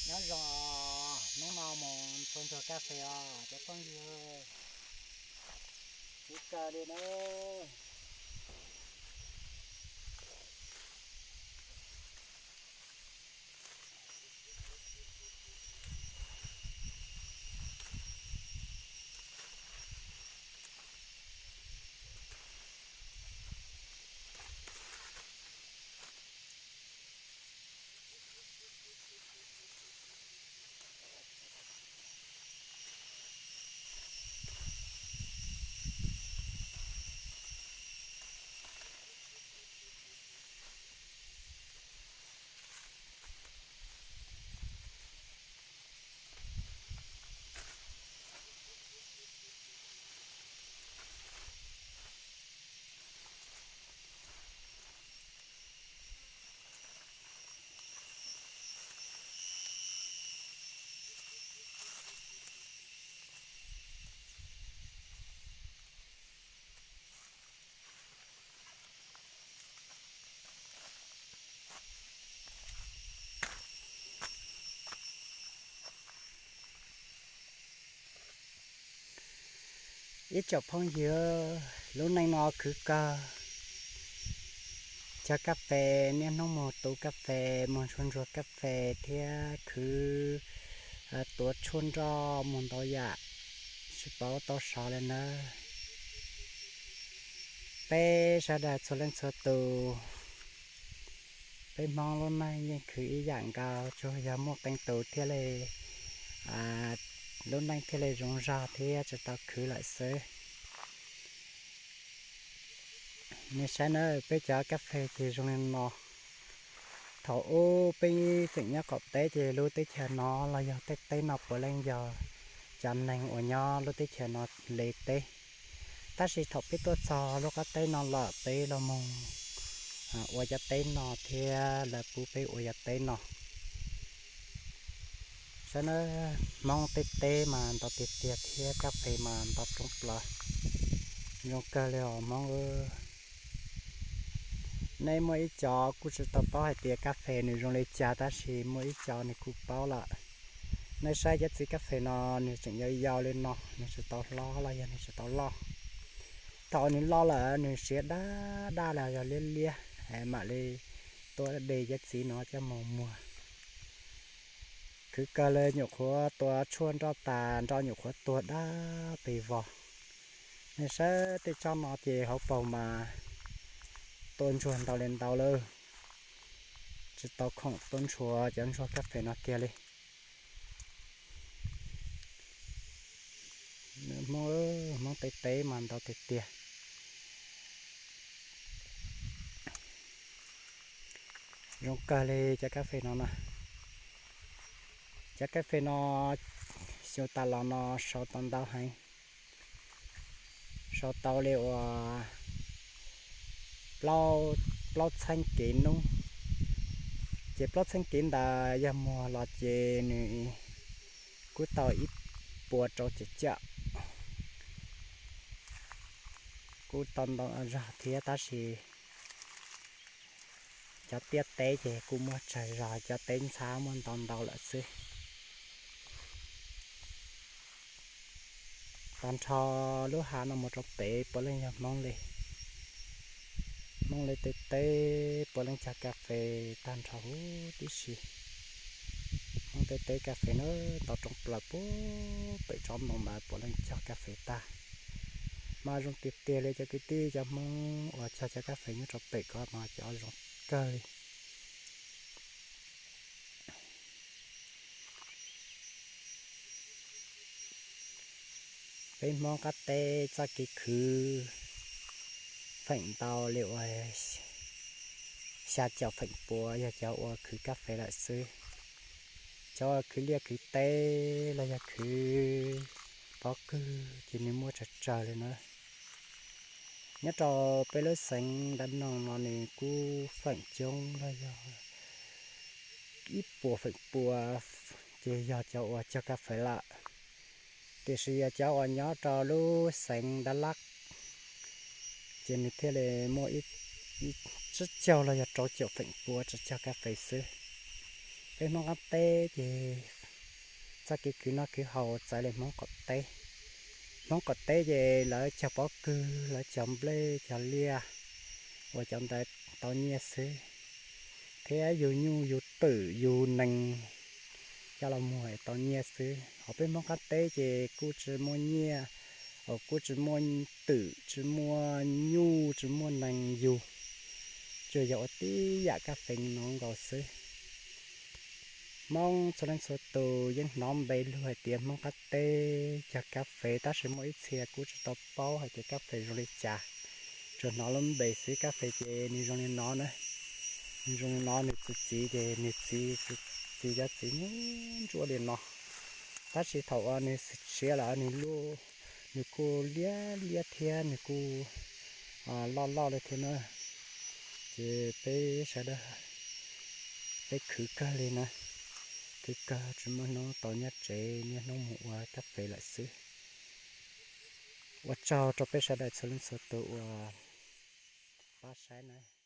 Nyob zoo, hnub no mus txhua ntsuag kaj fes os cov phooj ywg, sib kawg li na. Ib tsoom phooj ywg, lub neej no khwv kawg. Cog kaj fes, niaj hnub mus tu kaj fes, mus ntsuag ntsuag kaj fes thiab khwv tuav tshuaj nroj mus ntau yam, tsis paub tau sov li nawb. Peb sawv daws txhua leej txhua tus, peb Hmoob lub neej yeej khwv ib yam nkaus, tsuas yog muaj qee tus thiaj li, lub neej thiaj li zoo zog thiab tsis tau khwv lawm xwb. Nej saib na, peb cov kaj fes ces zoo li no. Thaum ub peb tseem nyob qaum teb ces lub teb chaws no los yog tej teb no puav leej yog cov neeg uas nyob lub teb chaws no li teb. Tab sis thaum peb tuaj txog lub qab teb no lawm peb los mus ua cov teb no thiab lawv pub peb ua cov teb no. Saib na, Hmoob tej teb mas ntau tiag tiag thiab kaj fes mas ntau roob plaws. Zoo kawg li os Hmoob. Nej muaj ib co kuj tsis tau paub hais tias kaj fes nws zoo li cas, tab sis muaj ib co nws kuj paub lawm. Nej saib cov txiv kaj fes no, nws tseem yau yau li no, nws tsis tau hlob los yog nws tsis tau loj. Thaum nws loj lawm nws siav daj daj los yog liab liab, mam li tuaj de cov txiv no coj mus muag. Khwv kawg li, nyuam qhuav tua tshuaj nroj tas nroj nyuam qhuav tuag dab pes vog. Nej saib tej tsob no ces hauv paus mas tua ntsuag ntau li ntau lawm, tsis tau khoom tuaj ntshua cov ntsuag kaj fes no kiag li. Hmoob, Hmoob tej teb mas ntau tiag tiag. Zoo kawg li cov kaj fes no na. Cov kaj fes no xyoo tas los no sau tau ntau heev, sau tau li uas plaub txheeb kev nub. Ces plaub txheeb kev ntawd yog muag los ces nws kuj tau ib puas rau caum caum, kuj tau ntau zog thiab, tab sis cov tiaj teb ces kuj muaj tsawg zog, cov teb ntxhab muaj ntau ntau lawm xwb. Tag nrho lub hav no mus rau pem puav leej yog Hmoob li. Hmoob li tej teb puav leej cog kas fes tag nrho huv tib si. Hmoob tej teb kas fes na, ntau roob plaws puag pem tsob ntoo ntawd puav leej cog kas fes tag. Mas zoo tiag tiag li cov kwv tij, cov Hmoob uas cog cov kas fes nyob rau pem ko mas cov zoo kawg li. Peb Hmoob qab teb txoj kev khwv feem ntau li uas xya caum feem pua yog cov uas khwv kas fes lawm xwb. Cov uas khwv liaj khwv teb los yog khwv pob kws ces nws muaj tsawg tsawg li na. Nyob rau peb lub xeev Dab Noog no nws kuj feem coob los yog ib puas feem pua ces yog cov uas cog kas fes lawm. Tiam sis yog cov uas nyob rau lub xeev Dab Lab ces nws thiaj li muaj ib tsib caug los yog rau caum feem pua tsis cog kas fes xwb. Peb Hmoob qab teb ces txoj kev khwv noj khwv haus txawv li Hmoob qaum teb. Hmoob qaum teb ces lawv cog pob kws, lawv cog nplej cog liaj, ua cov ntawd tau nyiaj xwb, thiab yug nyuj yug twm yug nees coj los muag tau nyiaj xwb. Hos peb Hmoob qab teb ces kuj tsis muaj nyiaj, kuj tsis muaj twm, tsis muaj nyuj, tsis muaj nees yug, tsuas yog ua tib yam kab fes no nkaus xwb. Hmoob txhua leej txhua tus yeej hnov npe lug hais tias Hmoob qab teb cog kab fes, tab sis muaj ib txhia kuj tsis tau paub hais tias kab fes zoo li cas, tsuas hnov lub npe xwb. Kab fes ces nws zoo li no na, nws zoo li no, nws txiv txiv ces nws txiv, txiv cov txiv ntsuab li no, tab sis thaum uas nws siav lawm nws lub, nws kuj liab liab thiab nws kuj loj loj li thiab na. Ces peb sawv daws, peb khwv kawg li na, khwv kawg tsis muaj hnub tau nyob tsev, niaj hnub mus ua kab fes lawm xwb. Ua tsaug rau peb sawv daws txhua leej txhua tus uas pab saib na.